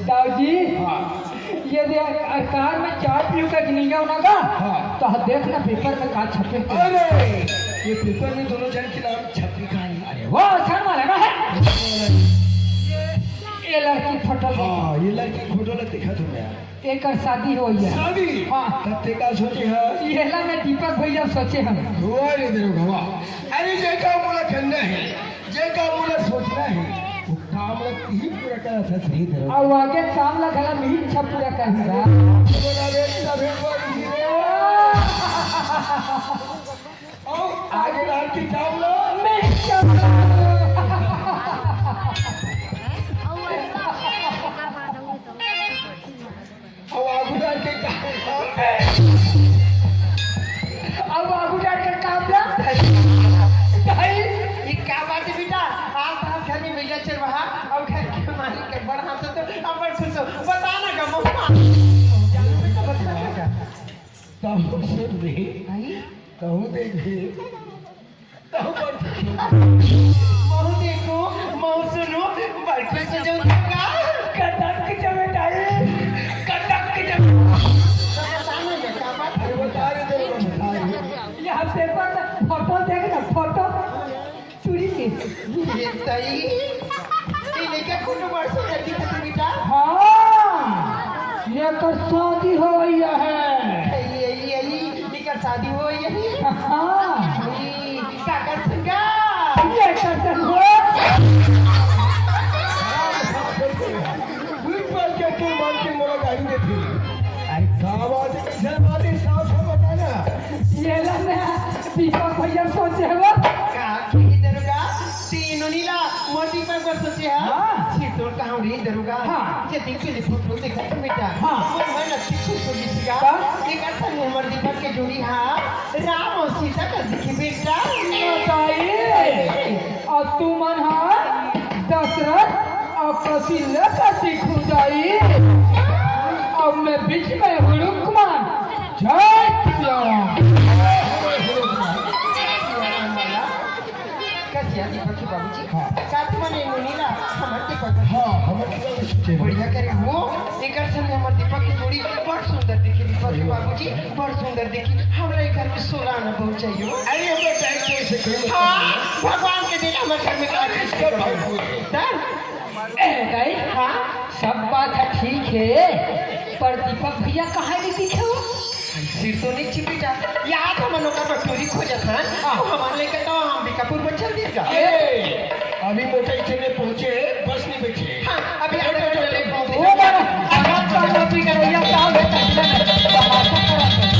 दाऊ जी, हाँ। ये दे, अ, कार में चाय पीऊ का जिनिंगा होना का? हाँ। तो देख ना, पेपर में का छपे। अरे, ये पेपर में दोनों जन के नाम छपे का है? अरे, वो सर वाला ना है। ये, ये लड़की फोटो। हाँ, ये लड़की फोटो ला देखा तुमने यार। एकर शादी हो गया। शादी? हाँ। तब ते का सोचे है? ये ला मैं दीपक भैया सोचे हम। वाह रे दरोगा, वाह। अरे जेका मोला करना है, जेका मोला सोचना है, वो काम ला ही पूरा करत हस रे दरोगा। अब आगे काम ला घला मिही छा पूरा करना। बोला रे, तबे पर गिरे। आओ, आगे रात की चावल। मैं चावल। अब आगू रात के काम। अब आगू रात के काम ना। भाई, ये क्या बात है बेटा? आप, आप घर में भैया चरवाहा और घर के मालिक के बड़ा हाथ तो अपन खुश हो। बता ना का मम्मा। जानू बेटा, बता ना का। तब सुन रे। भाई? तहूँ देखबे, तहूँ बड़ सुनबे। महूँ देखूँ, महूँ सुनूँ, बड़ सुन सजो का। कटक के जमे डाले, कटक के जमे। तो बता ना ये का बात? अरे बता रे, तेरे को बता रे। यहाँ पेपर में फोटो देख ना, फोटो। चूड़ी के। ये तई, ये लइका कोनो बड़ सुंदर दिखत हे बेटा। हाँ, ये तो शादी हो गई है। ये, ये, ये, ये कर शादी हो गई है। हाँ। ये काकर संगा। ये कर संगा। ऊपर के तू मार के मोला गाली देती। अरे का बात है, कैसे बात है, साफ साफ बता ना। ये ला ना, दीपक भैया सोचे हो। का की दरोगा, तीनों नीला मोती पर बस सोचे है। हाँ। छितोर का हम रे दरोगा। हाँ। ये देख के फोटो देखा तो बेटा। हाँ। मोर मन अति खुश हो गई थी का? का? एक अच्छा हमर दीपक के जोड़ी हा, राम और सीता का दिखी बेटा। बताइए। और तू मन हा दशरथ कसी ले कसी खुदाई, अब मैं बीच में हुड़ुक मान। जय सिया राम। कसिया दीपक के बाबूजी, हाँ। का तुमन ए नोनी ला हमर दीपक ला हाँ, हमर दीपक ला सोचे। बढ़िया करे हो, एकर संग हमर दीपक के जोड़ी बड़ सुंदर दिखी। दीपक के बाबूजी, बड़ सुंदर दिखी। हमरा ए घर में सोलह आना बहुत चाहिए। अरे, हमरा टाइम से कोई मतलब हाँ, नहीं। भगवान के देना हमर घर में का चीज सब भरपूर है। तब ए दाई, हाँ? सब बात ह ठीक हे, पर दीपक भैया कहाँ नइ दिखे हो? सिर तो नइ चिपिटा, याद हमन ओकर बर टूरी खोजत हन, हाँ। तो हमन लेके तो अंबिकापुर में चल दिस गा। ए, अभी मोटर स्टैंड में पहुंचे, बस नइ बचे। हाँ, अभी हम लोग चले पहुंचे। ओ बाबा, आवाज तो अभी कर रही है, क्या हो गया? तमाशा करा था।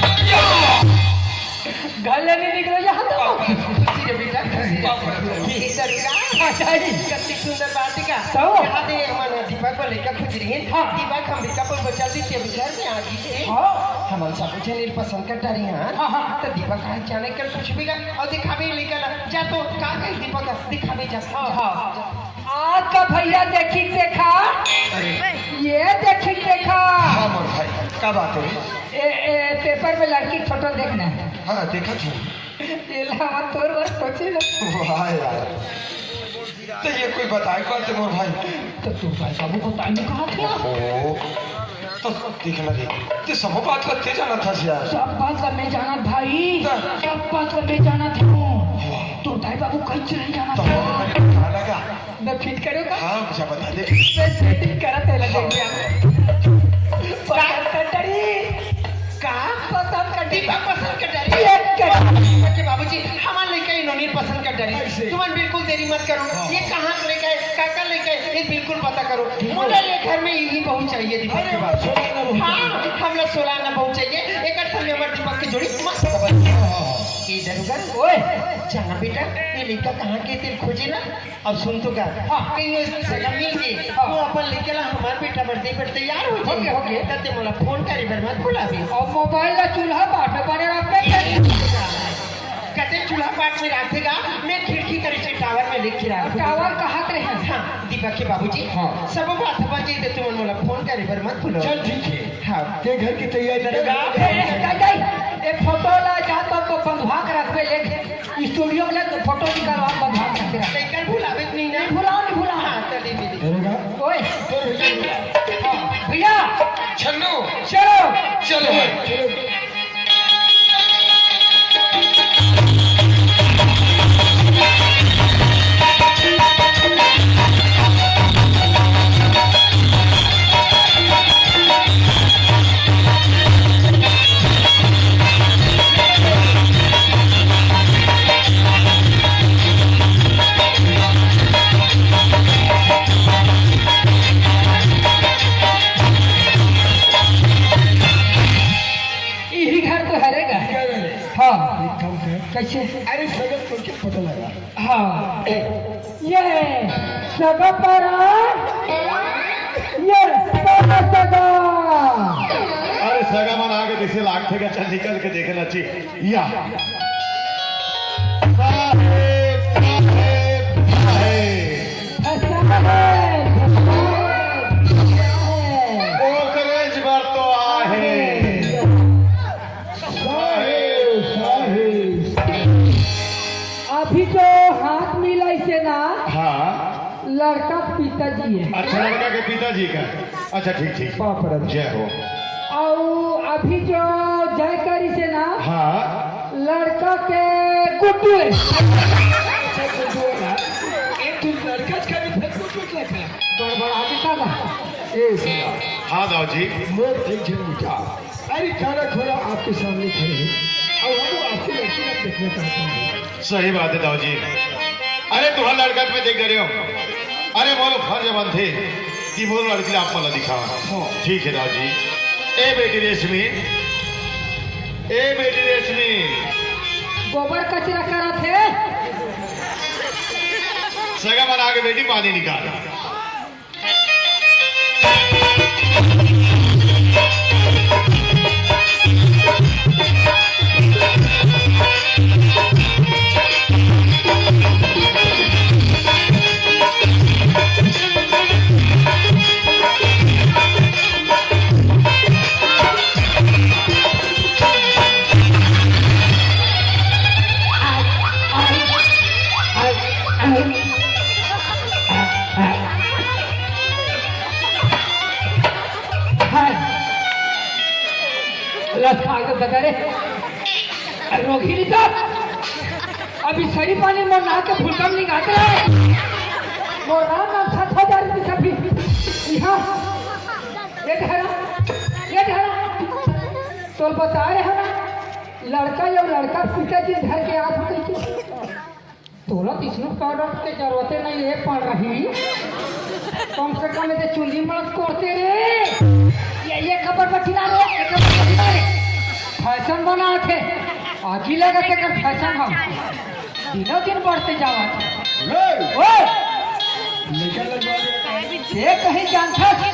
घर ले नइ निकलो यहाँ तो। खुशी रे बेटा, खुशी रे। ठीक है, बेटा। अच्छा जी। कति सुंदर बात हे का? तो? यहाँ दे हमन दीपक को लेकर खुजरी है। हाँ। दीपक हम बिका पर बचा दी के घर में आ गई थे। हाँ। हमन सब झन पसंद कर डारी हैं। हाँ, हाँ। तो दीपक आज जाने कर कुछ भी का और दिखावे लेकर जा तो का कही दीपक दिखावे जा। हाँ, हाँ। आज का भैया देखी देखा। अरे। ये देखी देखा। हाँ, मोर भाई, का बात है? ए, ए, पेपर में लड़की फोटो देखना है। हाँ, देखा था। ये ला, हम तोर बर सोचे ना। वाह यार, तो ये कोई बताए बात है मोर भाई? तो तू भाई साहब को टाइम कहाँ था? ओहो, तो देख ना रे, ते सब बात ला ते जानत हस यार। सब बात ला मैं जानत भाई, हाँ। सब बात ला मैं जानत हूँ। वाह। तो दाई बाबू कहीं नहीं जानत तो था। कहाँ लगा? मैं फिट करूँगा। हाँ, मुझे बता दे। मैं सेटिंग करत है लगे भैया। पसंद कर डरी। का? पसंद कर डरी। दीपक पसंद कर डरी। एक कर। के बाबूजी, हमार लइका इन्होंने पसंद कर डरी। ऐसे। तुमन बिल्कुल देरी मत करो। हाँ। ये कहाँ से लेके आए? काकर लेके आए? ये बिल्कुल पता करो। बिल्कुल। मुझे ये घर में यही बहू चाहिए, दीपक अरे, के बाबू। सोलह आना बहू हाँ, चाहिए। हम लोग सोलह आना बहू चाहिए। एक अठ समय हमारे दीपक की जोड़ी मस्त बन। हाँ, हाँ, हाँ। इधर उधर। ओए, जाना बेटा, ये लइका कहाँ के तेरे खोजे ना? अब सुन तो गा, हाँ। कहीं वो सगा मिल गई, हाँ। वो अपन लइका ला हमार बेटा बर दे बर तैयार हो जाए। ओके, ओके। तब ते मोला फोन करे बर मत भुलाबे। अब मोबाइल ला चूल्हा पाट में बने रखबे। कते चूल्हा पाट में रखेगा, मैं खिड़की करे से टावर में लेके रख टावर कहाँ पे है? हाँ, दीपक के बाबूजी। हाँ। सब बात बन जाए तो तुमन मोला फोन करे बर मत भुलाओ। चल ठीक है। हाँ। ते घर की तैयारी कर। ए, ए, ए, ए, ए फोटो ला जा तो, तो बंधवा के रखबे लेके। स्टूडियो में ले तो फोटो निकालवा, हम बंधवा के रख। कल भुलावे नहीं ना? नहीं भुलाओ, नहीं भुलाओ। हाँ, चलिए, चलिए। अरे वाह। ओए। तो भैया। हाँ, भैया। छन्नू। चलो। चलो। चलो। इही घर तो हरे गा। हाँ। एक काम कर। कैसे? अरे, सगत करके पता लगा। हाँ। ये सगा परा, ये सगा, सगा। अरे, सगा मन आगे जैसे लागथे का, चल निकल के देखना चाहिए। या। साहेब, साहेब, साहेब। फंसा है, फंसा है, फंसा है। ओकरेज बर तो आहे। साहेब, साहेब। अभी जो हाथ मिलाइसे ना, हाँ। लड़का के पिताजी है। अच्छा, लड़का के पिताजी का। अच्छा, ठीक, ठीक। बाप रे। जय हो। अउ अभी जो जय करिसे ना, हाँ। लड़का के गुड्डू है। अच्छा, गुड्डू है ना। एक दिन लड़का का भी फेर गुड्डू लगा। गड़बड़ा के का बा? ए, सुना। हाँ, दाऊ जी। मोर एक झन विचार। अरे, काला घोड़ा आपके सामने खड़े हैं और हम आपकी लड़की को देखना चाहते हैं। सही बात है, दाऊ जी। अरे, तुहर लड़का के मैं देख डरे हूँ। अरे, मोर फर्ज बनथे कि मोर लड़की ला आप मन ला दिखावा। हाँ। ठीक है, दाऊ जी। ए बेटी रेशमी, ए बेटी रेशमी। गोबर कचरा करत हे। सगा मन आगे बेटी, पानी निकाल। अभी सही पानी मोर नाक के फुलका में निकालते रहे। मोर राम नाम सात हजार रुपये सभी। यहाँ, ये धरा, ये धरा। तो बता रहे हैं ना, लड़का या लड़का पिता जी घर के हाथ में क्यों? तोला विष्णु पाउडर के जरूरते नहीं है पड़ रही। कम से कम ये चुंदी मत कोड़ते रे। ये, ये कबर बठिना रे, ये कबर बठिना रे। फैशन बना थे। आगी लगा के कर फैशन हम। दिनों दिन बढ़ते जावा थे। ले। ओए! निकल ले बाहर। ये कहीं जानता है?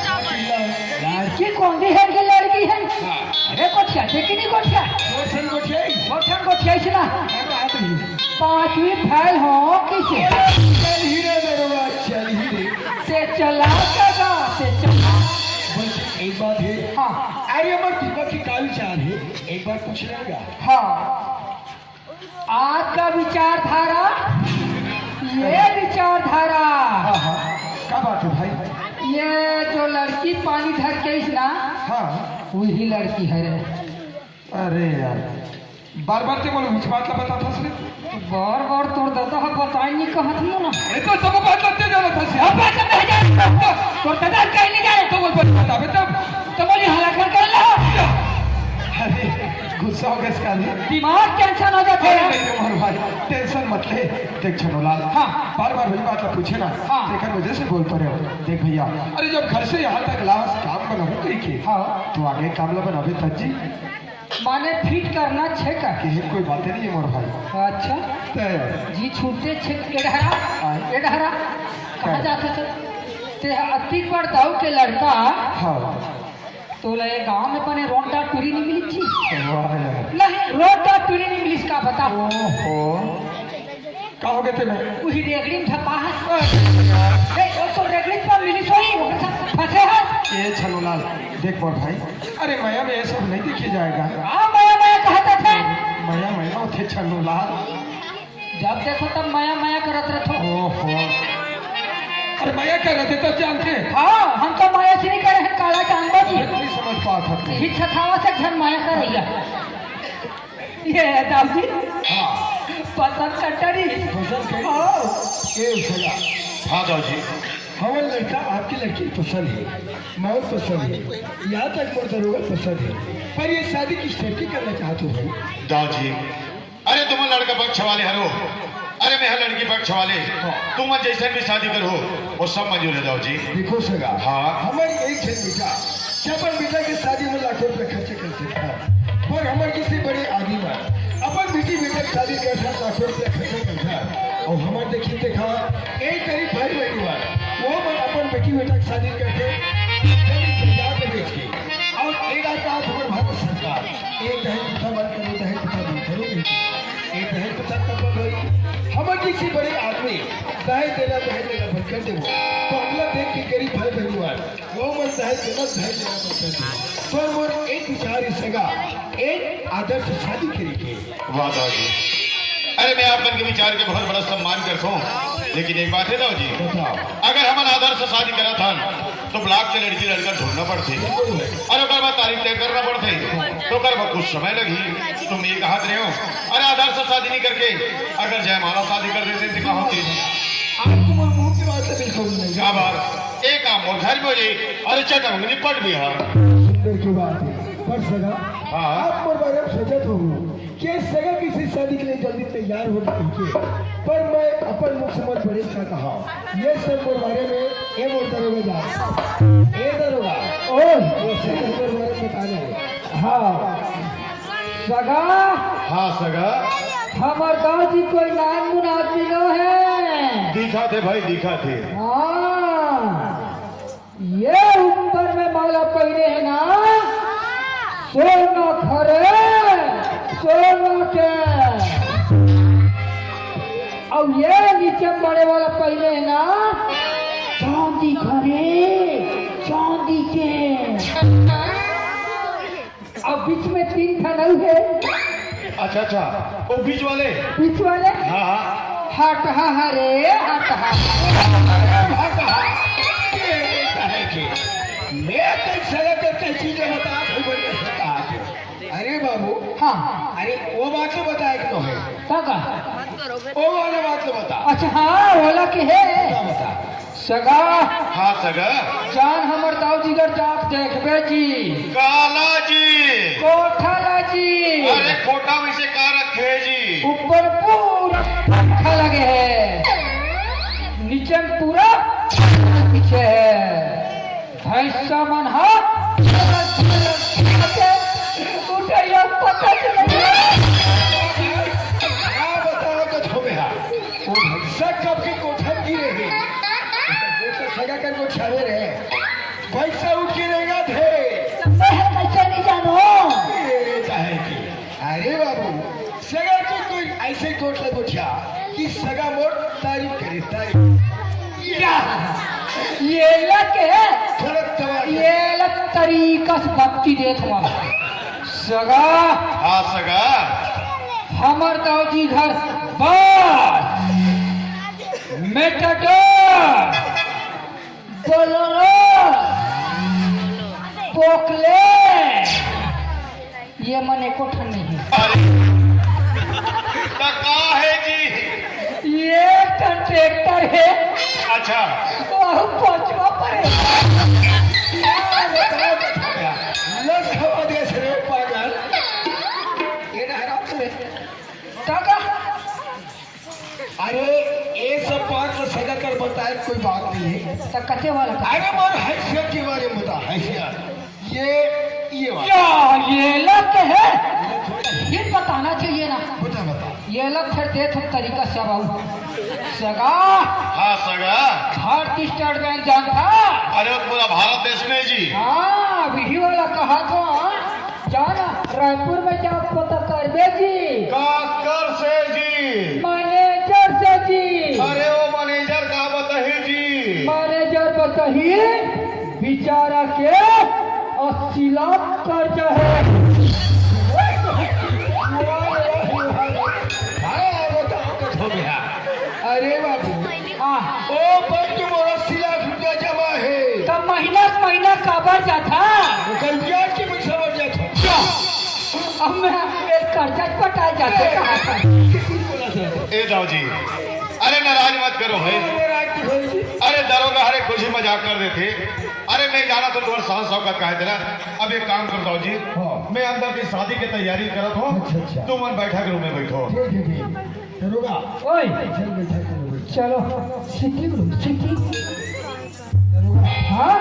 लड़की कौन दी है कि लड़की है? हाँ। अरे गोठिया, देखी नहीं गोठिया? गोठन गोठिया ही। गोठन गोठिया ही ना। मैं कहा तो नहीं। पांचवी फेल हो किसे? चल ही रे दरोगा, चल ही रे। ते चला सगा, ते चला। बस एक बात है। हाँ। अरे अमर दीपक की का विचार है, एक बार पूछ लेगा। हाँ। आपका विचारधारा, ये विचारधारा। हाँ, हाँ। का बात है भाई? ये जो लड़की पानी धर के इस ना, हाँ। वही लड़की है रे। अरे यार, बार बार ते बोलो, मुझे बात ला बता था सिर्फ। तो बार बार तोर दादा ह बताई नहीं कहत हूँ ना। अरे तो सब बात लगते जाना था सिर्फ। अब बात लगते जाए। तोर दादा कहीं नहीं जाए। तो बोल, बोल, बता बे तब। तो बोली, हला कर कर ला। अरे, गुस्सा हो गया इसका भी। दिमाग टेंशन हो जाता अरे है। नहीं, नहीं, मोर भाई, टेंशन मत ले। देख छनोलाल, हाँ। बार बार वही बात ला पूछे ना, हाँ। तेकर वजह से बोल पड़े हो। देख भैया, अरे जब घर से यहाँ तक लास काम बना हो कहीं के, हाँ। तो आगे काम ला बनावे तब जी। माने फिट करना छे का? ये कोई बात नहीं है मोर भाई। अच्छा। ते जी छूटे छे, एडहरा, हाँ। एडहरा, कहाँ हाँ। जाता था? ते अतिक बड़ दाऊ के लड़का। हाँ। तोला ये गांव में बने रोंटा टूरी नहीं मिली थी? वाह यार। नहीं, रोंटा टूरी नहीं मिली, इसका बता। ओहो। का हो गए ते मैं? वही रेगड़ी में धपा है। ए, वो तो रेगड़ी पर मिली सोई, वो फंसे है। ए छनोलाल, देख मोर भाई, अरे मया में ये सब नहीं देखे जाएगा। हाँ, मया, मया कहता था। मया, मया होते छनोलाल। जब देखो तब मया मया करत रहथो। ओहो। अरे मया कर रहे थे तो जानते। हाँ, हम तो मया से नहीं करे हैं, काला चांद बाबू। ये नहीं समझ पाता था। यही छथावा से घर मया करैया। ये है दाऊजी। हाँ। पसंद कटरी। पसंद करी? हाँ। ए सगा। हाँ दाऊजी। हमार लड़का आपकी लड़की पसंद है, बहुत पसंद है। यहाँ तक मोर दरोगा पसंद है, पर ये शादी किस टाइप की करना चाहते हो भाई? दाऊजी, अरे तुम लड़का पक्ष वाले हरो, अरे मैं लड़की पक्ष वाले, तुम जैसे भी शादी करो, वो सब मंजूर है दाऊजी। देखो सगा, हाँ। हमारी एक जन बेटा, अपन बेटा के शादी में लाखों रुपए खर्चे कर सकता है, पर हमारे किसी बड़े आदमी में अपन बेटी बेटा के शादी कर सकता, लाखों रुपए खर्चे कर सकता। और हमारे देखिए देखा, एक गरीब भाई बहन हुआ, वो मन अपन बेटी बेटा के शादी करके जमीन जायदाद बेच के, और एक आदमी आप हमारे भारत सरकार, एक दहेज प्रथा बंद करो, दहेज प्रथा बंद करो, एक दहेज प्रथा तब बंद होई। हमर जैसे बड़े आदमी दहेज देना, दहेज लेना बंद कर देबो, तो अगला देख के गरीब भाई बहन हुआ, वो मन दहेज देना, दहेज लेना बंद कर देबो। पर मोर एक विचार इस सगा, एक आदर्श शादी करेंगे। वाह दाऊ जी, अरे मैं आप मन के विचार के बहुत बड़ा सम्मान करता हूँ, लेकिन एक बात है दाऊ जी, बताओ। अगर हमन आदर्श शादी करत हन तो ब्लॉक के लड़की लड़का ढूंढना पड़थे, बिल्कुल है। और ओकर बाद तारीख तय करना पड़थे, तो ओकर बाद कुछ समय लगही। तुम ये कहत रहे हो, अरे आदर्श शादी नहीं करके अगर जयमाला शादी कर देते तो का होती? आप तुम्हारे मुंह की बात से बिल्कुल नहीं। क्या बात? एक काम और घर में हो जाए, अरे चटम निपट भी हाँ। सुंदर की बात है, पर सगा, हाँ। आप मोर बारे में सोचत हो, के सगा किसी शादी के लिए जल्दी तैयार हो गई के, पर मैं अपन मुख से मत बड़े का कहा, ये सब मोर बारे में ए मोर दरोगा जा, ए दरोगा, ओ, ये सब मोर बारे में बताने हैं। हाँ, सगा, हाँ सगा, हमार गांव जी कोई नानमुन आदमी नो है। दिखा थे भाई, दिखा थे। हाँ, ये ऊपर में माला पहने है ना, सोना खरे, सोना के। और ये नीचे में बड़े वाला पहने है ना, चांदी खरे, चांदी के। अब बीच में तीन ठन अउ हे। अच्छा, अच्छा, वो बीच वाले? बीच वाले? हाँ, हाँ। हट हा हरे, हट हा। हट हा। ये, ये काहे के? मैं तो सड़क पे चीजें बता दूं, बोले, बता दो। अरे बाबू, हाँ। अरे, वो बात तो बताए के तो है। का का? वो वाला बात तो बता। अच्छा, हाँ, ओला के है। बता, बता। सगा। हाँ, सगा। जान हमर दाऊ जी घर जाके देखबे जी। काला जी। कोठा ला जी। अरे, कोठा में से का रखे जी? ऊपर पूरा पंखा लगे है, नीचे में पूरा पीछे है। भैंसा मन ह उठैया पता चले। का बताओ तो छोबे हा। वो भैंसा कब के कोठा में गिरे हे। वो तो सगा कर को छावे रहे। भैंसा उठ के रहेगा थे। मैं है कैसे नहीं जानो। ये चाहे कि अरे बाबू, सगा के कोई ऐसे कोठा गोठिया कि सगा मोर तारीफ करे, तारीफ। या, ये लगे, थोड़ा तमाशा। ये लग तरीका से भक्ति देत हुआ। सगा, हाँ, सगा। हमर दाऊ जी घर बस, मेटाडोर, बोलेरो, पोकले, ये मन एको ठन नहीं है। अरे, त का है जी? ये ठन ट्रैक्टर है। अच्छा। वहू पचवा पर है। लस खवा दे रे पागल। ये ना हराम से। काका, अरे, ये सब बात तो सगा कर बताए, कोई बात नहीं है। त कते वाला का? अरे, मोर हैसियत के बारे में बता, हैसियत। ये, ये वाला। या, ये लग है। ये थोड़ा फिर बताना चाहिए ना। बता, बता। ये लग फिर दे तुम तरीका से बाबू। सगा। हाँ, सगा। भारतीय स्टेट बैंक जानता? अरे, वो पूरा भारत देश में जी। हाँ, वही वाला कहा तो, हाँ। जाना, रायपुर में जा पता करबे जी। काकर से जी? मैनेजर से जी। अरे वो मैनेजर का बताही जी? मैनेजर बताही, बेचारा के अस्सी लाख कर्जा है। हाँ, वो तो हमको हो गया। अरे बाबू, हाँ। ओ बैंक में मोर अस्सी लाख रुपया जमा है। त महीना महीना काबर जाथा? ओकर ब्याज के पैसा बर जाथा। अब मैं एक कर्जा पटा जाथे। ए दाऊ जी, अरे नाराज मत करो है। अरे दरोगा हरे कुछ ही मजाक कर देथे। अरे मैं जाना तो तुम्हारे साथ साथ का कहे देना। अब एक काम करो दाऊ जी, हाँ। मैं अंदर की शादी की तैयारी करत हूँ। अच्छा, अच्छा। तुम मन बैठा के रूम में बैठो। ठीक, ठीक, ठीक। दरोगा, ओए। चल, बैठा के रूम में। चलो, सिटी बोलो, सिटी। हाँ?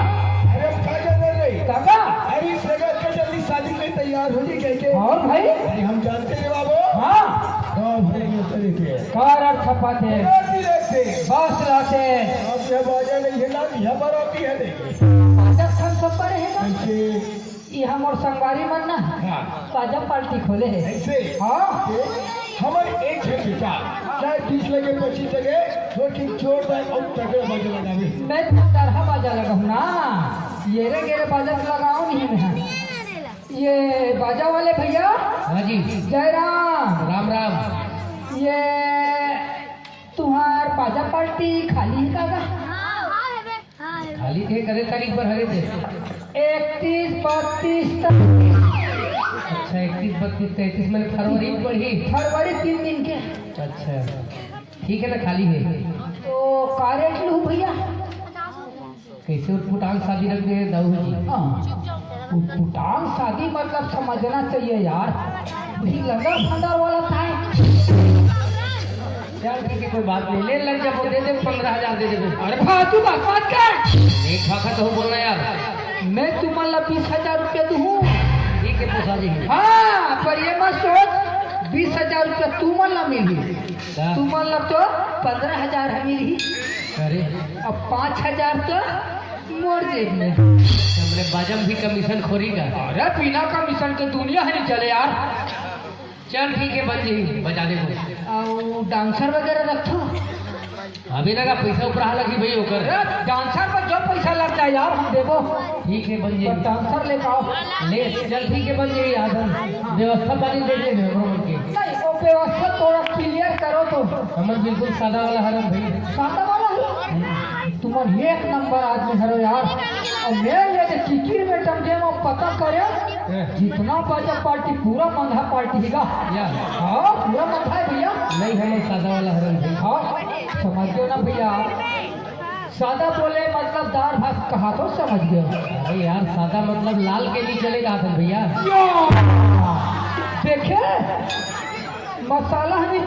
अरे, हम का जाने रे? काका? अरे, सगा के जल्दी शादी में तैयार हो जी, कह के। और भाई? अरे, हम जानते हैं बाबू। हाँ। गाँव भरे में चले थे। कार और छपाते। बाराती लेते। बस लाते। अब यह बाजा नहीं है ना, यह बाराती है नहीं। बाजा खान सब पर है ना? कैसे? ये हमर संगवारी मन ना हाँ। बाजा पार्टी खोले हे। ऐसे? हाँ। हमर एक झन बेटा, चाहे बीस लगे, पच्चीस लगे, लेकिन जोरदार और तगड़ा बाजा लगावे। मैं तो तरहा बाजा लगाऊँ ना, ये रे गेरे बाजा तो लगाऊँ नहीं मैं। ये बाजा वाले भैया। हाँ जी। जय राम। राम राम। ये तुम्हार बाजा पार्टी खाली है का? हाँ, हाँ, है बे। हाँ, है बे। खाली थे, करे तारीख पर हरे थे? इकतीस, बत्तीस तक। अच्छा, इकतीस, बत्तीस, तैंतीस, मैंने फरवरी में पढ़ी। फरवरी तीन दिन के। अच्छा, ठीक है ना, खाली है। तो का रेट लूँ भैया? कैसे उटपुटांग शादी रख दे दाऊ जी? हाँ, उटपुटांग शादी मतलब समझना चाहिए यार, भी लंदर फंदर वाला था। चल ठीक है, कोई बात नहीं, ले लग जा, दे दे, पन्द्रह हजार दे दे। अरे फालतू बकवास कर। एक फाका तो बोलना यार। मैं तुमन ला बीस हजार रुपया दूँ। ठीक है, पोसा जी। हाँ, पर ये मत सोच, बीस हजार रुपया तुमन ला मिली। क्या? तुमन ला तो पन्द्रह हजार ह मिली। अरे। अब पाँच हजार तो मोर जेब में। हमरे बाजा में भी कमीशन खोरी का? अरे, बिना कमीशन के दुनिया ह नहीं चले यार। चल ठीक है, बन जी, बजा दे वो। अउ डांसर वगैरह रखथो? अभी ना का पैसा उपराहा लगी भाई ओकर। अरे, डांसर पर जो पैसा लग जाए यार, हम देबो। ठीक है, बन जी। पर डांसर लेके आओ। ले, चल ठीक है, बन जी, आज हम व्यवस्था पानी दे दे हमरो मन के। नहीं, वो व्यवस्था थोड़ा क्लियर करो तो। हमन बिल्कुल सादा वाला हरन भाई। सादा वाला हरन? तुमन एक नंबर आदमी हरो यार। और मैं ये जे किकिर में टंगे में पता करे, जितना बाजा पार्टी, पूरा मंधा पार्टी हे गा। या। हाँ, पूरा मंधा हे भैया। नहीं, हम सादा वाला हरन भाई। हाँ, समझ गए ना भैया? सादा बोले मतलब दार भात कहा तो समझ गए। अरे यार, सादा मतलब लाल के नहीं चलेगा हरन भैया। या। देखे, मसाला नहीं